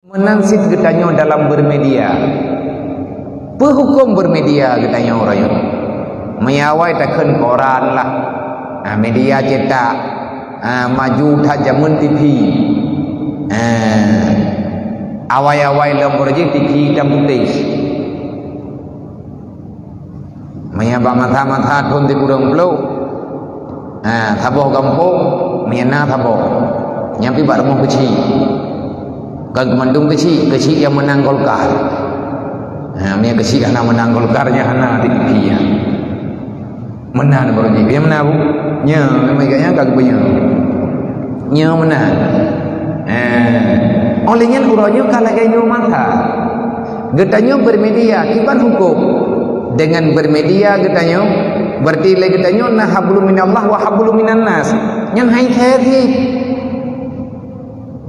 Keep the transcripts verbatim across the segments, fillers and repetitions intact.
Meunan cit geutanyoe dalam bermedia. Peu huköm bermedia geutanyoe uroe nyoe? Meunyo awai takheun koran lah. Ha, media cetak. Ha, maju that jameun T V. Ha, awai-awai lom uroe jih T V hitam putéh. Meunyo bak masa-masa thon sikureueng ploh, ha, saboh gampông, meunyo na saboh. Nyan pih bak rumoh keuchik. Kon keumandum keuchik, keuchik nyang meunang Golkar. Ha, meunyo keuchik hana meunang Golkar, nyan hana T V nyan. Meunan baru jih. Nyang meunan, Bu? Nyo, memang gaya ka geupeue nyo. Nyo meunan. Eh, oleh nyan uroe nyoe ka lagèe nyoe masa. Geutanyoe bermedia, kiban huköm dengan bermedia geutanyoe? Berarti lé geutanyoe na hablum minallah wa hablum minan nas. Nyan hai khairi.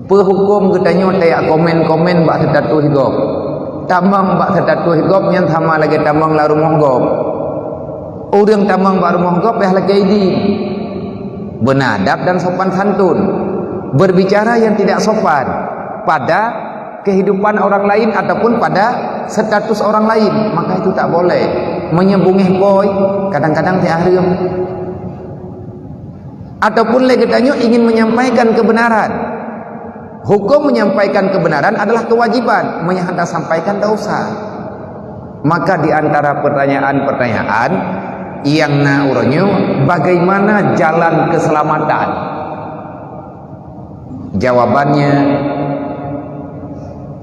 Peu huköm geutanyoe tajak komen-komen bak status gob? Tamong bak status gob nyan sama lagèe tamong lam rumoh gob. Ureueng tamong bak rumoh gob payah lakèe idin. Beuna adab dan sopan santun. Berbicara yang tidak sopan pada kehidupan orang lain ataupun pada status orang lain, maka itu tak boleh. Meunyo beungéh bôi, kadang-kadang teuhareuem. Ataupun lé geutanyoe ingin menyampaikan kebenaran. Huköm menyampaikan kebenaran adalah kewajiban, meunyo hana sampaikan dosa. Maka di antara pertanyaan-pertanyaan nyang na uroe nyoe, bagaimana jalan keselamatan? Jawabannya,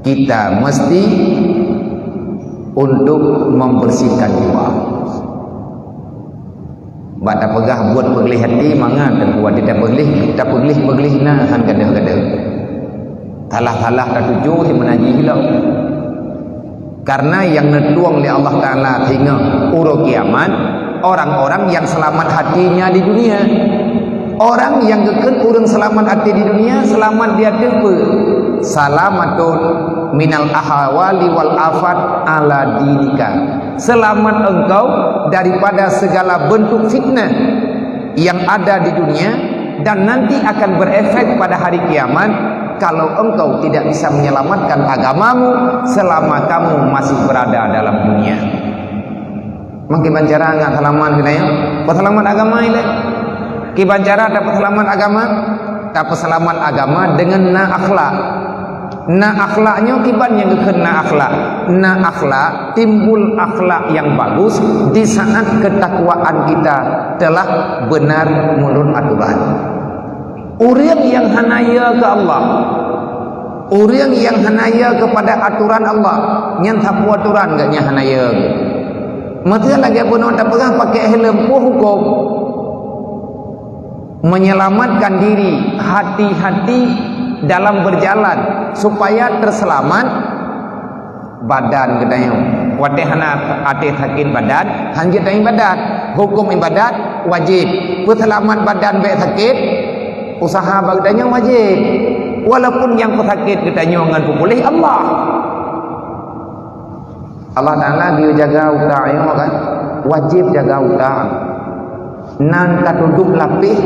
kita mesti untuk membersihkan jiwa. Bak tapeugah buet peugleh até mangat teungku, até tapeugléh, tapeugléh-peugléh na han gadôh-gadôh. Salah-salah tatujoh di meunajih lom. Karena nyang neutueng lé Allah Taala singoh uroe kiamat, orang-orang yang selamat hatinya di dunia. Orang nyang geukheun ureueng seulamat até di dunia, seulamat di ateueh peue? Salamatun minal ahwali wal afat ala dinika. Selamat engkau daripada segala bentuk fitnah yang ada di dunia dan nanti akan berefek pada hari kiamat kalau engkau tidak bisa menyelamatkan agamamu selama kamu masih berada dalam dunia. Meukiban cara ngat seulamat geutanyoe? Peuseulamat agama ilée. Kiban cara tapeuseulamat agama? Tapeuseulamat agama deungon na akhlak. Na akhlak nyoe kiban nyang geukheun na akhlak. Na akhlak, timbul akhlak nyang bagus di saat ketakwaan kita telah benar menurut aturan. Ureuëng nyang hana yö keu Allah, ureuëng nyang hana yö keupada aturan Allah, nyan sapeue aturan geuh nyang hana yö. Meuseu lagée bunoe tapeugah pakai helm, peue huköm? Menyelamatkan diri, hati-hati dalam berjalan supaya terseulamat badan geutanyoe. Watée hana até sakét badan, hanjeuet ibadat. Huköm ibadat wajéb. Peuseulamat badan bék sakét, usaha bak geutanyoe wajéb. Walaupun nyang peusakét geutanyoe ngon peupuléh Allah. Allah Taala geuyue jaga utak nyoe kan, wajéb jaga utak. Nan tatudok lapéh,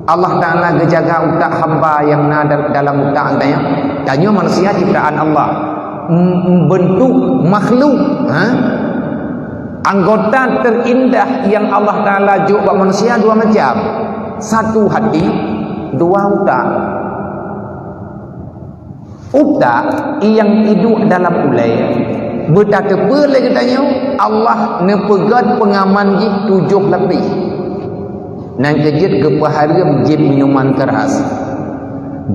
Allah Taala geujaga utak hamba nyang na da-, dalam utak geutanyoe. Tanyoe manusia ciptaan Allah. M-, m-, bentuk makhluk, ha? Anggota terindah yang Allah Taala jok bak manusia dua macam. Satu hati, dua utak. Utak nyang iduek dalam ulée, beutateupeue lé geutanyoe, Allah neupeugét peungaman jih tujoh lapéh. Nyang keujeuet geupeuhareuem jieb minuman keuras,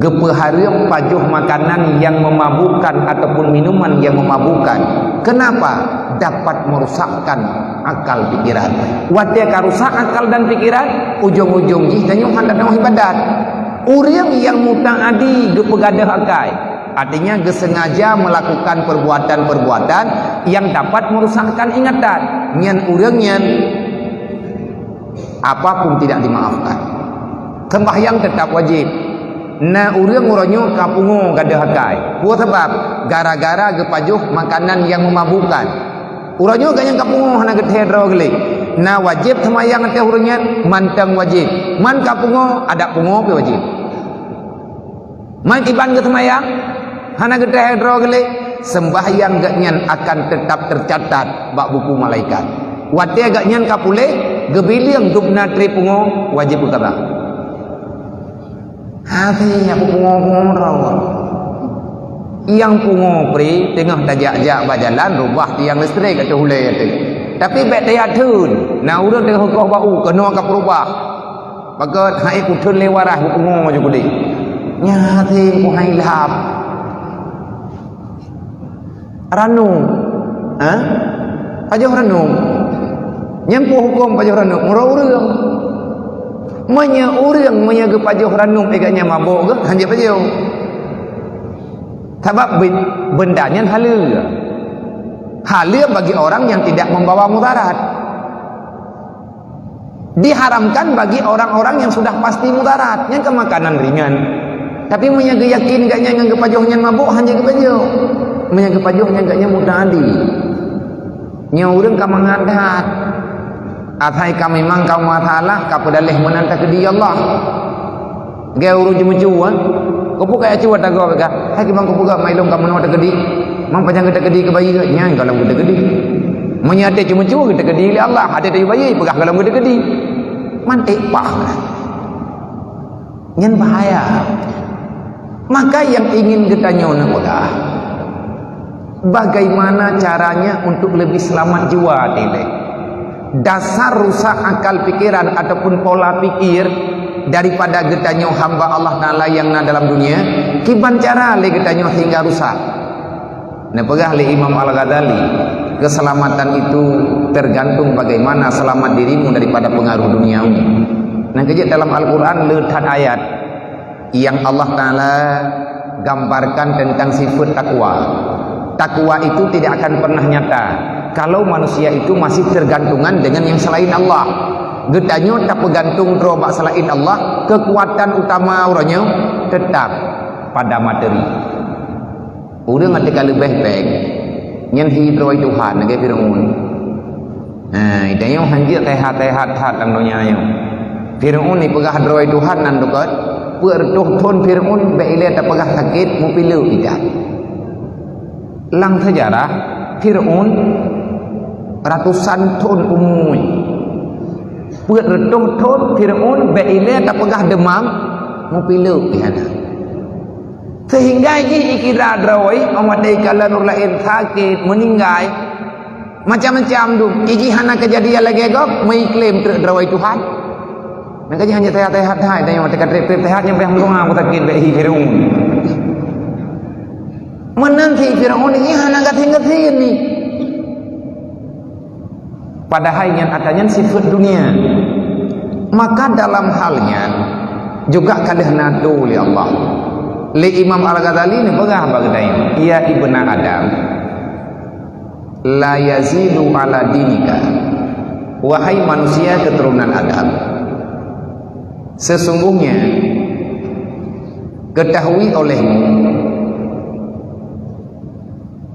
geupeuhareuem pajoh makanan nyang meumabukkan ataupun minuman nyang meumabukkan. Keunapa? Dapat merusakkan akal pikiran. Watée ka rusak akal dan pikiran, ujong-ujong jih tanyoe hana tanoh ibadat. Ureuëng nyang mutaadi geupeugadôh akai, artinya geusengaja melakukan perbuatan-perbuatan yang dapat merusakkan ingatan, nyan ureuëng nyan apapun tidak dimaafkan. Sembahyang tetap wajib. Na ureuëng uroe nyoe ka pungo gadôh akai. Peue sabab? Gara-gara geupajoh makanan nyang meumabukkan. Uroe nyoe gobnyan ka pungo hana geuthée droe gleh. Na wajéb seumayang ateueh ureuëng nyan, mantong wajéb. Man ka pungo, adak pungo pih wajéb. Man kiban geuseumayang, Hana geuteuhai droe geuleh, seumbahyang geuhnyan akan teutap teucatat bak buku malaikat. Watée geuhnyan ka puléh, geubileung dubna treb pungo, wajéb geukaza. Hase nyang pungo-pungo droe. Nyang pungo pri teungoh tajak-jak bak jalan, rubah tiang listrik ateueh ulée teuh. Tapi bék tajak theun, na ureuëng teungoh goh bak u, keunoe ka peurubah. Pakon hai kutheun lé waras pungo ju kudeh. Nyan hase ku hai lhab. Ranub. Ha? Pajoh ranub. Nyang peue hukôm pajoh ranub? Meurok ureuëng. Meunyoe ureuëng, meunyoe geupajoh ranub, ikat nyang mabök geuh, hanjeuet pajoh. Sabab be-, benda nyan haleue. Haleue bagi orang yang tidak membawa mudarat. Diharamkan bagi orang-orang yang sudah pasti mudarat. Nyan kan makanan ringan. Tapi meunyoe geuyakin geuhnyan ngon geupajoh nyan mabök, hanjeuet geupajoh. Meunyoe geupajoh nyan geuhnyan muta'adi. Nyoe ureuëng ka mangat that. Asai ka memang ka masalah, ka peudaléh meunan takeudi Allah. Geu ureuëng ceumeucue, eh? Keupeue kaya cue tagoe bak kah? Hai kiban keupeue gak mailong ka meunoe takeudi? Mang panyang geuh takeudi keu bayi geuh? Nyan gohlom geuh takeudi. Meunyoe até ceumeucue geuh takeudi lé Allah, até tayue bayi peugah gohlom geuh takeudi. Man ék paih. Nyan bahaya. Maka yang ingin geutanyoe neupeugah, bagaimana caranya untuk lebih selamat jiwa teuh? Dasar rusak akal pikiran ataupun pola pikir daripada geutanyoe hamba Allah Taala nyang na dalam dunia, kiban cara lé geutanyoe hingga rusak. Neupeugah lé Imam Al-Ghazali, keselamatan itu tergantung bagaimana selamat dirimu daripada pengaruh duniawi. Nyang keujeuet dalam Al-Quran le that ayat yang Allah Taala gambarkan tentang sifat takwa. Takwa itu tidak akan pernah nyata kalau manusia itu masih tergantungan dengan yang selain Allah. Geutanyoe tapeugantung droe bak selain Allah, keukuatan utama uroe nyoe teutap pada materi. Ureuëng até ka leubeh péng, nyan hi droe Tuhan lagée Firaun. Nah, geutanyoe hanjeuet sehat-sehat that lam donya nyoe. Firaun ipeugah droe Tuhan nan dukot, peuet reutôh thon Firaun bék ilée tapeugah sakét, meupileuk idak. Lam sejarah, Firaun ratusan thon umu. Peuet reutôh thon Firaun bék ilée tapeugah deumam, meupileuk inan. Sehingga jih ikira droe, watée ikalon ureuëng laén sakét, meuninggai, macam-macam dum. Ijih hana keujadian lagée gob, meuiklém treuk droe Tuhan. Maka jih hana sehat-sehat hai, dan nyang watée ka treb-treb sehat, nyang payah meundoa, sakét bék hi Firaun. Meunan si Firaun ini hana gasien-gasien ni. Padahai nyan ata nyan sifat dunia. Maka dalam hal nyan juga ka lheueh neuturi lé Allah. Lé Imam Al-Ghazali neupeugah bak geutanyoe, "Ya ibna Adam, la yazilu ala dinika." Wahai manusia keturunan Adam, sesungguhnya ketahui olehmu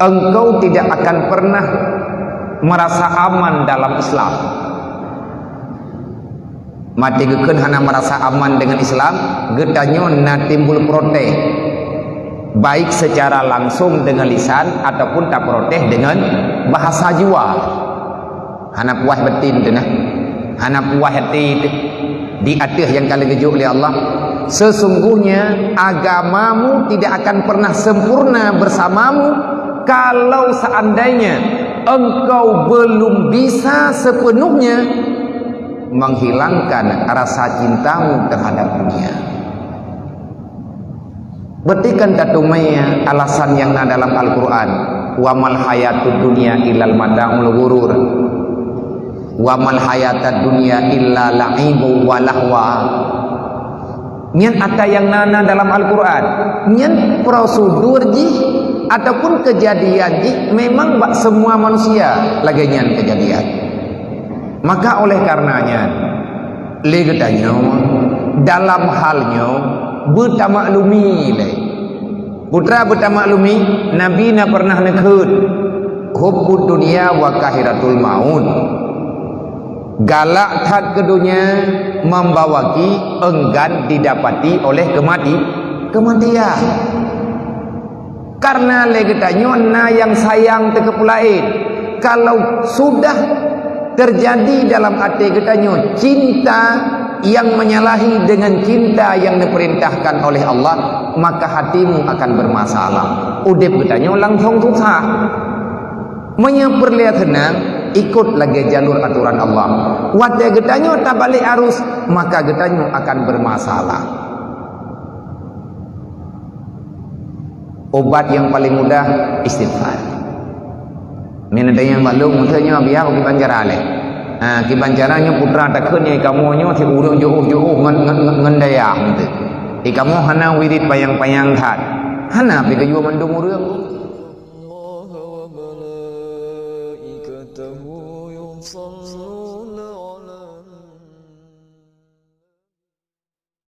engkau tidak akan pernah merasa aman dalam Islam. Maté geukheun hana merasa aman dengan Islam, geutanyoe na timbul protes, baik secara langsung dengan lisan ataupun taprotes dengan bahasa jua. Hana puas batin teuh nah. Hana puas até teuh di ateueh nyang ka lheueh geujok lé Allah. Sesungguhnya agamamu tidak akan pernah sempurna bersamamu kalau seandainya engkau belum bisa sepenuhnya menghilangkan rasa cintamu terhadap dunia. Berarti kan tateumé alasan nyang na dalam Al-Quran, "Wa mal hayatud dunya illal mata'ul ghurur. Wa mal hayatad dunya illa la'ibu wa lahwa." Nyan ata nyang na, na dalam Al-Quran. Nyan prosedur jih ataupun keujadian jih memang bak semua manusia lagée nyan keujadian. Maka oleh karenanya, lé geutanyoe dalam hal nyoe beutamaklumi lé. Peue teuma beutamaklumi, Nabi na pernah neukheun, "Hubbud dunya wa kahiratul maut." Galak that keu donya membawa ki enggan didapati oleh keumati-, keumatian. Karena lé geutanyoe na nyang sayang teuh keu peue laén. Kalau sudah terjadi dalam até geutanyoe cinta yang menyalahi dengan cinta yang diperintahkan oleh Allah, maka hatimu akan bermasalah. Udeb geutanyoe langsung susah. Meunyoe peureulée seunang, ikut lagée jalur aturan Allah. Watée geutanyoe tabalek arus, maka geutanyoe akan bermasalah. Ubat nyang paleng mudah, istighfar. Meunan nyang maklum, maksudnya biar kiban cara lé. Ha, kiban cara nyoe putra takheun nyang kamoe nyoe si ureuëng jôh-jôh ngon, ngon, ngon, ngon dayah, maksud. Di kamoe hana wirid panyang-panyang that. Hana pi geuyue mandum ureuëng.